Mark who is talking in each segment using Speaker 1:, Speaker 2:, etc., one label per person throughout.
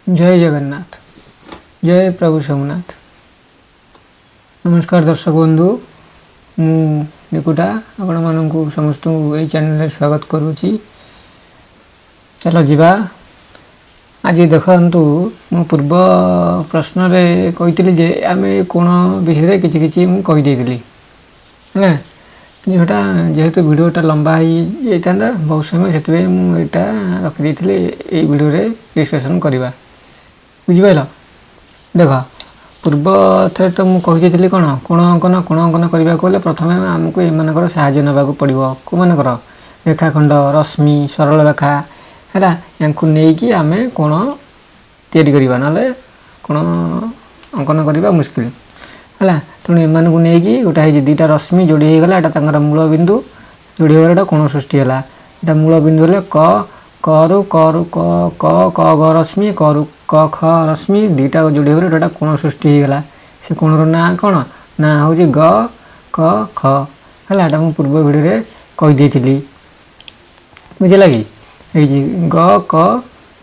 Speaker 1: ଜୟ ଜଗନ୍ନାଥ, ଜୟ ପ୍ରଭୁ ସୋମନାଥ। ନମସ୍କାର ଦର୍ଶକ ବନ୍ଧୁ, ମୁଁ ନିକୁଟା ଆପଣମାନଙ୍କୁ ସମସ୍ତଙ୍କୁ ଏଇ ଚ୍ୟାନେଲରେ ସ୍ୱାଗତ କରୁଛି। ଚାଲ ଯିବା। ଆଜି ଦେଖନ୍ତୁ, ମୁଁ ପୂର୍ବ ପ୍ରଶ୍ନରେ କହିଥିଲି ଯେ ଆମେ କୋଣ ବିଷୟରେ କିଛି କିଛି ମୁଁ କହିଦେଇଥିଲି, ହେଲା। କିନ୍ତୁ ସେଟା ଯେହେତୁ ଭିଡ଼ିଓଟା ଲମ୍ବା ହେଇଯାଇଥାନ୍ତା ବହୁତ ସମୟ, ସେଥିପାଇଁ ମୁଁ ଏଇଟା ରଖିଦେଇଥିଲି, ଏଇ ଭିଡ଼ିଓରେ ଡିସ୍କସନ୍ କରିବା। ବୁଝିପାରିଲ? ଦେଖ, ପୂର୍ବ ଥରେ ତ ମୁଁ କହିଦେଇଥିଲି କ'ଣ କୋଣ ଅଙ୍କନ। କୋଣ ଅଙ୍କନ କରିବାକୁ ହେଲେ ପ୍ରଥମେ ଆମକୁ ଏମାନଙ୍କର ସାହାଯ୍ୟ ନେବାକୁ ପଡ଼ିବ। କେଉଁମାନଙ୍କର? ରେଖାଖଣ୍ଡ, ରଶ୍ମି, ସରଳ ରେଖା, ହେଲା। ୟାଙ୍କୁ ନେଇକି ଆମେ କୋଣ ତିଆରି କରିବା, ନହେଲେ କୋଣ ଅଙ୍କନ କରିବା ମୁସ୍କିଲ, ହେଲା। ତେଣୁ ଏମାନଙ୍କୁ ନେଇକି ଗୋଟେ ହେଇଛି, ଦୁଇଟା ରଶ୍ମି ଯୋଡ଼ି ହେଇଗଲା, ଏଇଟା ତାଙ୍କର ମୂଳ ବିନ୍ଦୁ ଯୋଡ଼ି ହେଇଗଲା, ଏଇଟା କୋଣ ସୃଷ୍ଟି ହେଲା। ଏଇଟା ମୂଳ ବିନ୍ଦୁ ହେଲେ କ କରୁ କରୁ କ କ କ ଗ ରଶ୍ମି, କରୁ କ ଖ ରଶ୍ମି, ଦୁଇଟା ଯୋଡ଼ି ହେଇଗଲେ ଏଇଟା କୋଣ ସୃଷ୍ଟି ହେଇଗଲା। ସେ କୋଣର ନାଁ କ'ଣ? ନାଁ ହେଉଛି ଗ କ ଖ, ହେଲା। ଏଇଟା ମୁଁ ପୂର୍ବ ଭିଡ଼ିଓରେ କହିଦେଇଥିଲି, ବୁଝିଲା କି? ହେଇଛି ଗ କ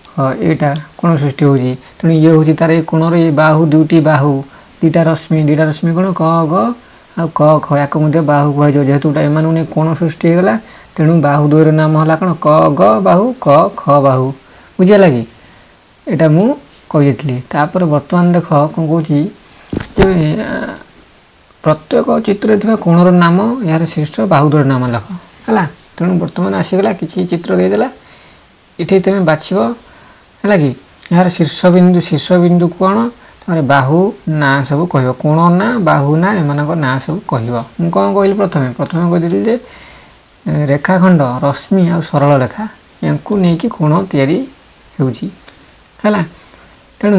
Speaker 1: ଖ, ଏଇଟା କୋଣ ସୃଷ୍ଟି ହେଉଛି। ତେଣୁ ଇଏ ହେଉଛି ତାର ଏଇ କୋଣର ଏଇ ବାହୁ, ଦୁଇଟି ବାହୁ, ଦୁଇଟା ରଶ୍ମି। ଦୁଇଟା ରଶ୍ମି କ'ଣ? କ ଗ ଆଉ କ ଖ, ୟାକୁ ମଧ୍ୟ ବାହୁ କୁହାଯିବ। ଯେହେତୁ ଗୋଟା ଏମାନଙ୍କୁ ନେଇ କୋଣ ସୃଷ୍ଟି ହେଇଗଲା, ତେଣୁ ବାହୁ ଦ୍ୱୟର ନାମ ହେଲା କ'ଣ? କ ଗ ବାହୁ, କ ଖ ବାହୁ। ବୁଝିହେଲା କି? ଏଇଟା ମୁଁ କହିଦେଇଥିଲି। ତାପରେ ବର୍ତ୍ତମାନ ଦେଖ କ'ଣ କହୁଛି ଯେ ପ୍ରତ୍ୟେକ ଚିତ୍ରରେ ଥିବା କୋଣର ନାମ, ଏହାର ଶୀର୍ଷ ବାହୁଦ୍ୱୟର ନାମ ଲେଖ, ହେଲା। ତେଣୁ ବର୍ତ୍ତମାନ ଆସିଗଲା, କିଛି ଚିତ୍ର ଦେଇଦେଲା, ଏଠି ତୁମେ ବାଛିବ, ହେଲା କି? ଏହାର ଶୀର୍ଷବିନ୍ଦୁ, ଶୀର୍ଷବିନ୍ଦୁ କ'ଣ, ତାପରେ ବାହୁ ନାଁ ସବୁ କହିବ, କୋଣ ନାଁ, ବାହୁ ନାଁ, ଏମାନଙ୍କ ନାଁ ସବୁ କହିବ। ମୁଁ କ'ଣ କହିଲି ପ୍ରଥମେ? ପ୍ରଥମେ କହିଦେଲି ଯେ ରେଖାଖଣ୍ଡ, ରଶ୍ମି ଆଉ ସରଳ ରେଖା, ୟାଙ୍କୁ ନେଇକି କୋଣ ତିଆରି ହେଉଛି, ହେଲା। ତେଣୁ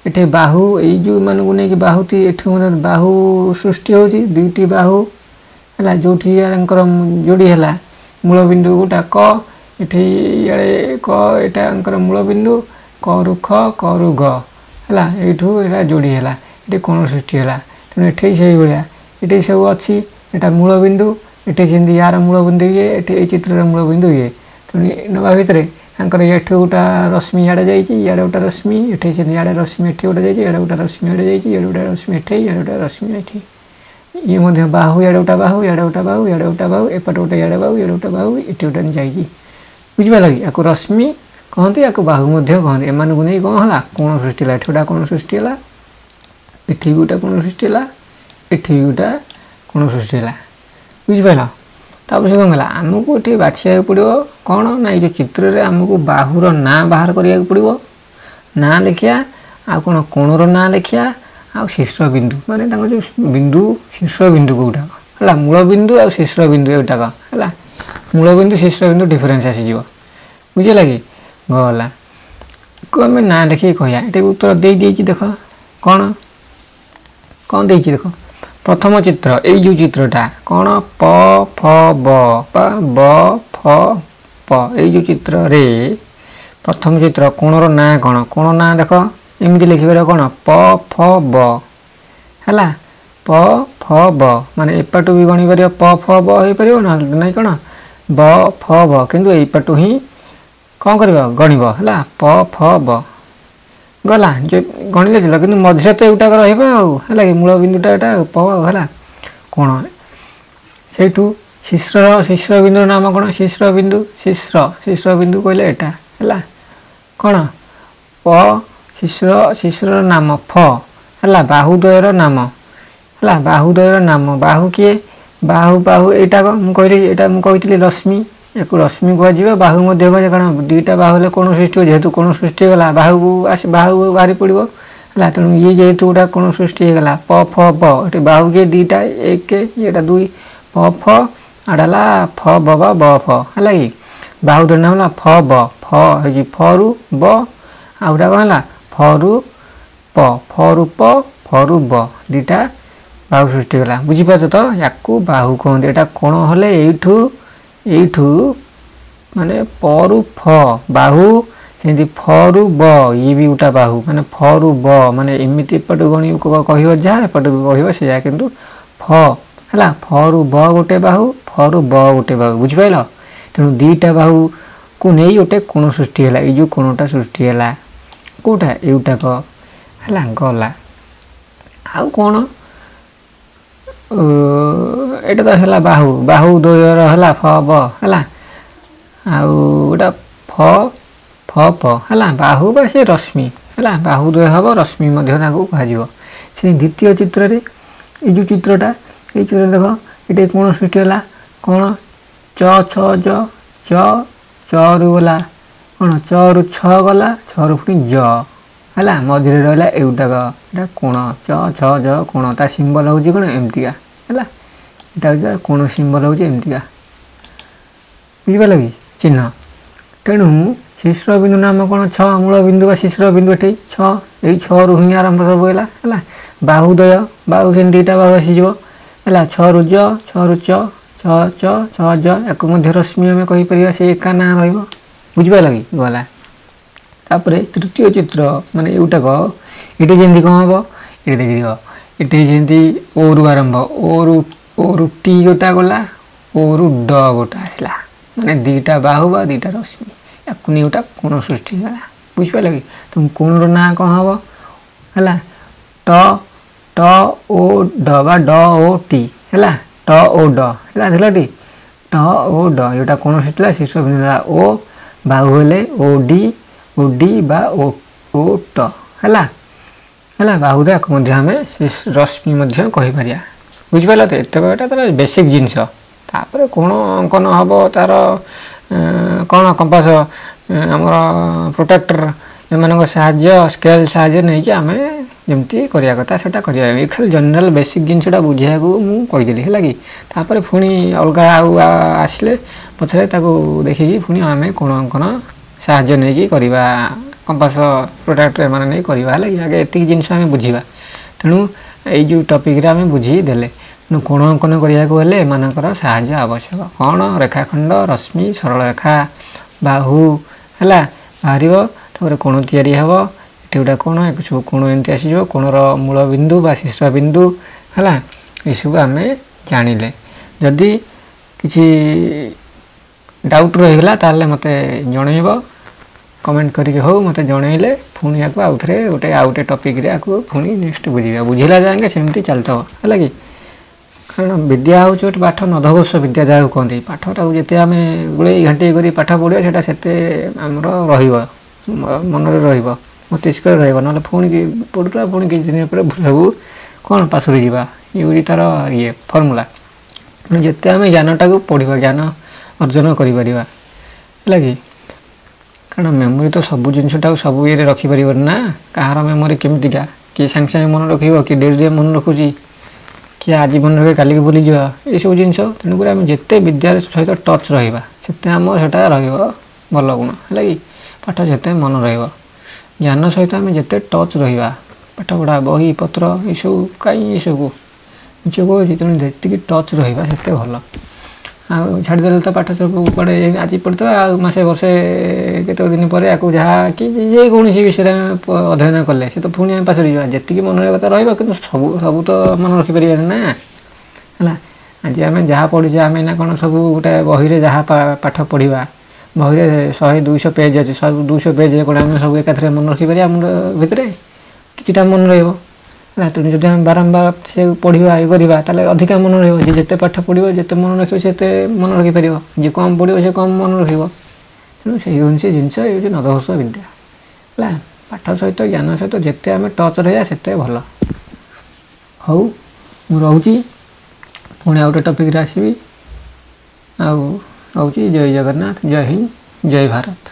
Speaker 1: ଏଠି ବାହୁ, ଏଇ ଯେଉଁମାନଙ୍କୁ ନେଇକି ବାହୁ, ଏଠି ମଧ୍ୟ ବାହୁ ସୃଷ୍ଟି ହେଉଛି, ଦୁଇଟି ବାହୁ, ହେଲା। ଯେଉଁଠି ୟାଙ୍କର ଯୋଡ଼ି ହେଲା, ମୂଳ ବିନ୍ଦୁ ଗୋଟା କ, ଏଠି ଇଆଡ଼େ କ, ଏଇଟା ୟାଙ୍କର ମୂଳ ବିନ୍ଦୁ, କରୁ ଖ, କରୁ ଗ, ହେଲା। ଏଇଠୁ ଏଇଟା ଯୋଡ଼ି ହେଲା, ଏଠି କୋଣ ସୃଷ୍ଟି ହେଲା। ତେଣୁ ଏଠି ସେଇଭଳିଆ ଏଠି ସବୁ ଅଛି, ଏଇଟା ମୂଳ ବିନ୍ଦୁ, ଏଠି ସେମିତି ୟାର ମୂଳ ବିନ୍ଦୁ ଇଏ, ଏଠି ଏଇ ଚିତ୍ରର ମୂଳ ବିନ୍ଦୁ ଇଏ। ତେଣୁ ନେବା ଭିତରେ ତାଙ୍କର ଏଠୁ ଗୋଟା ରଶ୍ମି ଇଆଡ଼େ ଯାଇଛି, ଇଆଡ଼େ ଗୋଟା ରଶ୍ମି ଏଠି, ସେମିତି ଇଆଡ଼େ ରଶ୍ମି ଏଠି ଗୋଟେ ଯାଇଛି, ଇଆଡ଼େ ଗୋଟା ରଶ୍ମି ଇଆଡ଼େ ଯାଇଛି, ଇଆଡ଼େ ଗୋଟା ରଶ୍ମି ଏଠି, ଇଆଡ଼େ ଗୋଟା ରଶ୍ମି ଏଠି। ଇଏ ମଧ୍ୟ ବାହୁ, ଇଆଡ଼େ ଗୋଟା ବାହୁ, ଇଆଡ଼େ ଗୋଟା ବାହୁ, ଇଆଡ଼େ ଗୋଟା ବାହୁ, ଏପଟେ ଗୋଟେ ଇଆଡ଼େ ବାହୁ, ଇଆଡ଼େ ଗୋଟା ବାହୁ, ଏଠି ଗୋଟେ ଯାଇଛି। ବୁଝିପାରିଲ କି? ୟାକୁ ରଶ୍ମି କହନ୍ତି, ୟାକୁ ବାହୁ ମଧ୍ୟ କହନ୍ତି। ଏମାନଙ୍କୁ ନେଇ କ'ଣ ହେଲା? କୋଣ ସୃଷ୍ଟି ହେଲା। ଏଠି ଗୋଟା କୋଣ ସୃଷ୍ଟି ହେଲା, ଏଠି ବି ଗୋଟା କୋଣ ସୃଷ୍ଟି ହେଲା, ଏଠି ବି ଗୋଟା କୋଣ ସୃଷ୍ଟି ହେଲା। ବୁଝିପାରିଲ? ତାପରେ ସେ କ'ଣ କଲା? ଆମକୁ ଏଠି ବାଛିବାକୁ ପଡ଼ିବ କ'ଣ ନା ଏଇ ଯେଉଁ ଚିତ୍ରରେ ଆମକୁ ବାହୁର ନାଁ ବାହାର କରିବାକୁ ପଡ଼ିବ, ନାଁ ଲେଖିବା, ଆଉ କ'ଣ କୋଣର ନାଁ ଲେଖିବା, ଆଉ ଶୀର୍ଷ ବିନ୍ଦୁ, ମାନେ ତାଙ୍କ ଯେଉଁ ବିନ୍ଦୁ, ଶୀର୍ଷ ବିନ୍ଦୁ କେଉଁଟାକ ହେଲା, ମୂଳ ବିନ୍ଦୁ ଆଉ ଶୀର୍ଷ ବିନ୍ଦୁ ଏଇଟାକ ହେଲା। ମୂଳ ବିନ୍ଦୁ ଶୀର୍ଷ ବିନ୍ଦୁ ଡିଫରେନ୍ସ ଆସିଯିବ, ବୁଝିଲା କି? ଗଲା କୁ ଆମେ ନାଁ ଲେଖିକି କହିବା। ଏଠି ଉତ୍ତର ଦେଇଦେଇଛି, ଦେଖ କ'ଣ କ'ଣ ଦେଇଛି। ଦେଖ, ପ୍ରଥମ ଚିତ୍ର, ଏଇ ଯେଉଁ ଚିତ୍ରଟା କ'ଣ? ପ ଫ ବ ବା ବ ଫ ପ, ଏଇ ଯେଉଁ ଚିତ୍ରରେ ପ୍ରଥମ ଚିତ୍ର କୋଣର ନାଁ କ'ଣ? କୋଣ ନାଁ ଦେଖ, ଏମିତି ଲେଖିପାରିବ କ'ଣ? ପ ଫ ବ, ହେଲା। ପ ଫ ବ ମାନେ ଏପାଟୁ ବି ଗଣିପାରିବ, ପ ଫ ବ ହେଇପାରିବ, ନହେଲେ ନାଇଁ କ'ଣ ବ ଫ ବ, କିନ୍ତୁ ଏଇପାଟୁ ହିଁ କ'ଣ କରିବ? ଗଣିବ, ହେଲା। ପ ଫ ବ ଗଲା ଯେ ଗଣିଲେ ଥିଲା, କିନ୍ତୁ ମଝିରେ ତ ଏଇଟାକ ରହିବ ଆଉ, ହେଲା କି? ମୂଳ ବିନ୍ଦୁଟା ଏଇଟା ପ ଆଉ ହେଲା କୋଣ। ସେଇଠୁ ଶୀର୍ଷ, ଶୀର୍ଷ ବିନ୍ଦୁର ନାମ କ'ଣ? ଶୀର୍ଷ ବିନ୍ଦୁ, ଶୀର୍ଷ, ଶୀର୍ଷ ବିନ୍ଦୁ କହିଲେ ଏଇଟା ହେଲା କ'ଣ? ପ ଶୀର୍ଷ, ଶୀର୍ଷର ନାମ ଫ ହେଲା। ବାହୁଦ୍ୱୟର ନାମ ହେଲା, ବାହୁଦ୍ୱୟର ନାମ, ବାହୁ କିଏ? ବାହୁ, ବାହୁ ଏଇଟା ମୁଁ କହିଲି, ଏଇଟା ମୁଁ କହିଥିଲି ରଶ୍ମି, ୟାକୁ ରଶ୍ମି କୁହାଯିବ, ବାହୁ ମଧ୍ୟ କୁହାଯିବ। କାରଣ ଦୁଇଟା ବାହୁ ହେଲେ କୋଣ ସୃଷ୍ଟି ହେବ, ଯେହେତୁ କୋଣ ସୃଷ୍ଟି ହେଇଗଲା, ବାହୁକୁ ଆସି ବାହୁ ବାହାରି ପଡ଼ିବ, ହେଲା। ତେଣୁ ଇଏ ଯେହେତୁ ଗୋଟା କୋଣ ସୃଷ୍ଟି ହେଇଗଲା, ପ ଫ ବ, ଏଠି ବାହୁ କିଏ? ଦୁଇଟା, ଏକ, ଏଇଟା ଦୁଇ, ପ ଫ, ଆଟା ହେଲା ଫ ବ ବା ବ ଫ, ହେଲା କି? ବାହୁ ଦ୍ୱୟର ନାମ ହେଲା ଫ ବ, ଫ ହେଇଛି ଫ ରୁ ବ, ଆଉ ଗୋଟା କ'ଣ ହେଲା? ଫ ରୁ ପ, ଫ ରୁ ପ, ଫ ରୁ ବ, ଦୁଇଟା ବାହୁ ସୃଷ୍ଟି କଲା। ବୁଝିପାରୁଛ ତ? ୟାକୁ ବାହୁ କହନ୍ତି। ଏଇଟା କୋଣ ହେଲେ ଏଇଠୁ ଏଇଠୁ ମାନେ ପରୁ ଫ ବାହୁ, ସେମିତି ଫ ରୁ ବ ଇଏ ବି ଗୋଟା ବାହୁ, ମାନେ ଫ ରୁ ବ ମାନେ ଏମିତି ଏପଟୁ ଗଣି କହିବ ଯାହା, ଏପଟୁ ବି କହିବ ସେଇଆ, କିନ୍ତୁ ଫ ହେଲା ଫ ରୁ ବ ଗୋଟେ ବାହୁ, ଫ ରୁ ବ ଗୋଟେ ବାହୁ। ବୁଝିପାରିଲ? ତେଣୁ ଦୁଇଟା ବାହୁକୁ ନେଇ ଗୋଟେ କୋଣ ସୃଷ୍ଟି ହେଲା, ଏଇ ଯେଉଁ କୋଣଟା ସୃଷ୍ଟି ହେଲା। କେଉଁଟା? ଏଇଟାକ ହେଲା ଗଲା। ଆଉ କ'ଣ? ଏଇଟା ତ ହେଲା ବାହୁ, ବାହୁ ଦ୍ୱୟର ହେଲା ଫ ବ ହେଲା, ଆଉ ଏଇଟା ଫ ଫ ପ ହେଲା, ବାହୁ ବା ସେ ରଶ୍ମି ହେଲା, ବାହୁ ଦ୍ୱୟ ହେବ, ରଶ୍ମି ମଧ୍ୟ ତାକୁ କୁହାଯିବ। ସେ ଦ୍ୱିତୀୟ ଚିତ୍ରରେ ଏଇ ଯେଉଁ ଚିତ୍ରଟା, ଏଇ ଚିତ୍ରରେ ଦେଖ ଏଠି କ'ଣ ସୃଷ୍ଟି ହେଲା? କ'ଣ? ଚ ଛ ଜ, ଚ ଚରୁ ଗଲା କ'ଣ? ଚରୁ ଛଅ ଗଲା, ଛଅରୁ ପୁଣି ଜ ହେଲା, ମଝିରେ ରହିଲା ଏଇଟାକ, ଏଇଟା କୋଣ, ଚ ଛ ଜ କୋଣ। ତା ସିମ୍ବଲ ହେଉଛି କ'ଣ? ଏମିତିକା ହେଲା, ଏଇଟା ହେଉଛି କୋଣ ସିମ୍ବଲ ହେଉଛି ଏମିତିକା, ବୁଝିପାରିଲ କି ଚିହ୍ନ? ତେଣୁ ଶୀର୍ଷ ବିନ୍ଦୁ ନାମ କ'ଣ? ଛଅ, ମୂଳ ବିନ୍ଦୁ ବା ଶୀର୍ଷ ବିନ୍ଦୁ ଏଠି ଛଅ, ଏଇ ଛଅରୁ ହିଁ ଆରମ୍ଭ ସବୁ ହେଲା। ହେଲା ବାହୁଦ୍ୱୟ, ବାହୁ ସେମିତି ଦୁଇଟା ବାହୁ ଆସିଯିବ ହେଲା, ଛଅରୁ ଜ, ଛଅରୁ ଚ, ଛଅ ଚ ଛଅ ଜ, ୟାକୁ ମଧ୍ୟ ରଶ୍ମି ଆମେ କହିପାରିବା, ସେ ଏକା ନାଁ ରହିବ, ବୁଝିପାରିଲ କି? ଗଲା। ତାପରେ ତୃତୀୟ ଚିତ୍ର ମାନେ ଏଇଟାକ, ଏଠି ଯେମିତି କ'ଣ ହେବ? ଏଠି ଦେଖିଦିଅ, ଏଠି ଯେମିତି ଓରୁ ଆରମ୍ଭ, ଓରୁ ଓରୁ ଟି ଗୋଟା ଗଲା, ଓରୁ ଡ ଗୋଟା ଆସିଲା, ମାନେ ଦୁଇଟା ବାହୁ ବା ଦୁଇଟା ରଶ୍ମି, ୟାକୁ ନେଇ ଗୋଟା କୋଣ ସୃଷ୍ଟି ହେଇଗଲା, ବୁଝିପାରିଲ କି? ତ କୋଣର ନାଁ କ'ଣ ହେବ? ହେଲା ଟ ଟ ଓ ଡ ବା ଡ ଓ ଟି ହେଲା, ଟ ଓ ଡ ହେଲା, ଦେଖିଲଟି ଟ ଓ ଡ, ଏଇଟା କୋଣ ସୃଷ୍ଟି ହେଲା। ଶୀର୍ଷ ବିନ୍ଦୁ ହେଲା ଓ, ବାହୁ ହେଲେ ଓ ଡି, ଓ ଡି ବା ଓ ଓ ଟ ହେଲା, ହେଲା ବାହୁଦ, ୟାକୁ ମଧ୍ୟ ଆମେ ସେ ରଶ୍ମି ମଧ୍ୟ କହିପାରିବା, ବୁଝିପାରିଲ ତ? ଏତକ ଏଇଟା ତାର ବେସିକ୍ ଜିନିଷ। ତାପରେ କୋଣ ଅଙ୍କନ ହେବ, ତାର କ'ଣ କମ୍ପାସ, ଆମର ପ୍ରୋଟ୍ରାକ୍ଟର, ଏମାନଙ୍କ ସାହାଯ୍ୟ, ସ୍କେଲ୍ ସାହାଯ୍ୟ ନେଇକି ଆମେ ଯେମିତି କରିବା କଥା ସେଇଟା କରିବା। ଏ ଖାଲି ଜେନେରାଲ ବେସିକ୍ ଜିନିଷଟା ବୁଝେଇବାକୁ ମୁଁ କହିଦେଲି, ହେଲା କି? ତାପରେ ପୁଣି ଅଲଗା ଆଉ ଆସିଲେ ପଛରେ ତାକୁ ଦେଖିକି ପୁଣି ଆମେ କୋଣ ଅଙ୍କନ ସାହାଯ୍ୟ ନେଇକି କରିବା, କମ୍ପାସ, ପ୍ରୋଟ୍ରାକ୍ଟର ଏମାନେ ନେଇ କରିବା, ହେଲା କି? ଆଗେ ଏତିକି ଜିନିଷ ଆମେ ବୁଝିବା। ତେଣୁ ଏଇ ଯେଉଁ ଟପିକ୍ରେ ଆମେ ବୁଝିଦେଲେ। ତେଣୁ କୋଣ ଅଙ୍କନ କରିବାକୁ ହେଲେ ଏମାନଙ୍କର ସାହାଯ୍ୟ ଆବଶ୍ୟକ। କ'ଣ? ରେଖାଖଣ୍ଡ, ରଶ୍ମି, ସରଳ ରେଖା, ବାହୁ ହେଲା ବାହାରିବ, ତାପରେ କୋଣ ତିଆରି ହେବ, ଏଠି ଗୋଟେ କୋଣ, ଏକ ସବୁ କୋଣ ଏମିତି ଆସିଯିବ, କୋଣର ମୂଳ ବିନ୍ଦୁ ବା ଶୀର୍ଷ ବିନ୍ଦୁ ହେଲା, ଏସବୁ ଆମେ ଜାଣିଲେ। ଯଦି କିଛି ଡାଉଟ୍ ରହିଗଲା ତାହେଲେ ମୋତେ ଜଣେଇବ, କମେଣ୍ଟ କରିକି ହଉ ମୋତେ ଜଣେଇଲେ ପୁଣି ୟାକୁ ଆଉଥରେ ଗୋଟେ ଆଉ ଗୋଟେ ଟପିକ୍ରେ ୟାକୁ ପୁଣି ନେକ୍ସଟ ବୁଝିବା। ବୁଝିଲା ଯାଏଁକେ ସେମିତି ଚାଲିଥିବ, ହେଲା କି? କାରଣ ବିଦ୍ୟା ହେଉଛି ଗୋଟେ ପାଠ, ନଧଘୋଷ ବିଦ୍ୟା ଯାହାକୁ କହନ୍ତି। ପାଠଟାକୁ ଯେତେ ଆମେ ଗୋଳେଇ ଘାଣ୍ଟେଇ କରି ପାଠ ପଢ଼ିବା ସେଇଟା ସେତେ ଆମର ରହିବ, ମନରେ ରହିବ, ମସ୍ତିଷ୍କରେ ରହିବ। ନହେଲେ ପୁଣି ପଢ଼ୁଥିବା, ପୁଣି କିଛି ଦିନ ପରେ ସବୁ କ'ଣ ପାଶୋରି ଯିବା। ଇଏ ହେଉଛି ତା'ର ଇଏ ଫର୍ମୁଲା। ତେଣୁ ଯେତେ ଆମେ ଜ୍ଞାନଟାକୁ ପଢ଼ିବା, ଜ୍ଞାନ ଅର୍ଜନ କରିପାରିବା, ହେଲା କି? କାରଣ ମେମୋରି ତ ସବୁ ଜିନିଷଟାକୁ ସବୁ ଇଏରେ ରଖିପାରିବନି ନା। କାହାର ମେମୋରି କେମିତିକା, କିଏ ସାଙ୍ଗେ ସାଙ୍ଗେ ମନେ ରଖିବ, କିଏ ଡେରିରେ ମନେ ରଖୁଛି, କିଏ ଆଜି ମନେ ରଖିବ କାଲିକି ଭୁଲିଯିବ, ଏସବୁ ଜିନିଷ। ତେଣୁକରି ଆମେ ଯେତେ ବିଦ୍ୟାର ସହିତ ଟଚ୍ ରହିବା ସେତେ ଆମ ସେଇଟା ରହିବ ଭଲ ଗୁଣ, ହେଲା କି? ପାଠ ଯେତେ ମନେ ରହିବ, ଜ୍ଞାନ ସହିତ ଆମେ ଯେତେ ଟଚ୍ ରହିବା, ପାଠପଢ଼ା ବହି ପତ୍ର ଏସବୁ କାହିଁ ଏସବୁ ନିଜ କହୁଛି। ତେଣୁ ଯେତିକି ଟଚ୍ ରହିବା ସେତେ ଭଲ। ଆଉ ଛାଡ଼ିଦେଲେ ତ ପାଠ ସବୁ କୁଆଡ଼େ, ଆଜି ପଢ଼ିଥିବା ଆଉ ମାସେ ବର୍ଷେ କେତେ ଦିନ ପରେ ଆକୁ ଯାହା କି ଯେକୌଣସି ବିଷୟରେ ଆମେ ଅଧ୍ୟୟନ କଲେ ସେ ତ ପୁଣି ଆମେ ପାଶୋରି ଯିବା। ଯେତିକି ମନେ ରହିବା କଥା ରହିବ, କିନ୍ତୁ ସବୁ ସବୁ ତ ମନେ ରଖିପାରିବାନି ନା, ହେଲା। ଆଜି ଆମେ ଯାହା ପଢ଼ିଛେ, ଆମେ ନା କ'ଣ ସବୁ ଗୋଟେ ବହିରେ ଯାହା ପାଠ ପଢ଼ିବା, ବହିରେ 100 200 ପେଜ୍ ଅଛି, ସବୁ 200 ପେଜ୍ରେ କ'ଣ ଆମେ ସବୁ ଏକାଥରେ ମନେ ରଖିପାରିବା? ମୁଣ୍ଡ ଭିତରେ କିଛିଟା ମନେ ରହିବ, ହେଲା। ତେଣୁ ଯଦି ଆମେ ବାରମ୍ବାର ସେ ପଢ଼ିବା ଇଏ କରିବା ତାହେଲେ ଅଧିକା ମନେ ରହିବ। ଯିଏ ଯେତେ ପାଠ ପଢ଼ିବ, ଯେତେ ମନେ ରଖିବ, ସେତେ ମନେ ରଖିପାରିବ। ଯିଏ କମ୍ ପଢ଼ିବ ସେ କମ୍ ମନେ ରଖିବ। ତେଣୁ ସେଇ ହେଉଛି ଜିନିଷ, ଏଇ ହେଉଛି ନଧଘୋଷ ବିଦ୍ୟା, ହେଲା। ପାଠ ସହିତ ଜ୍ଞାନ ସହିତ ଯେତେ ଆମେ ଟଚ୍ ରହିବା ସେତେ ଭଲ। ହଉ, ମୁଁ ରହୁଛି, ପୁଣି ଆଉ ଗୋଟେ ଟପିକ୍ରେ ଆସିବି। ଆଉ ରହୁଛି, ଜୟ ଜଗନ୍ନାଥ, ଜୟ ହିନ୍ଦ, ଜୟ ଭାରତ।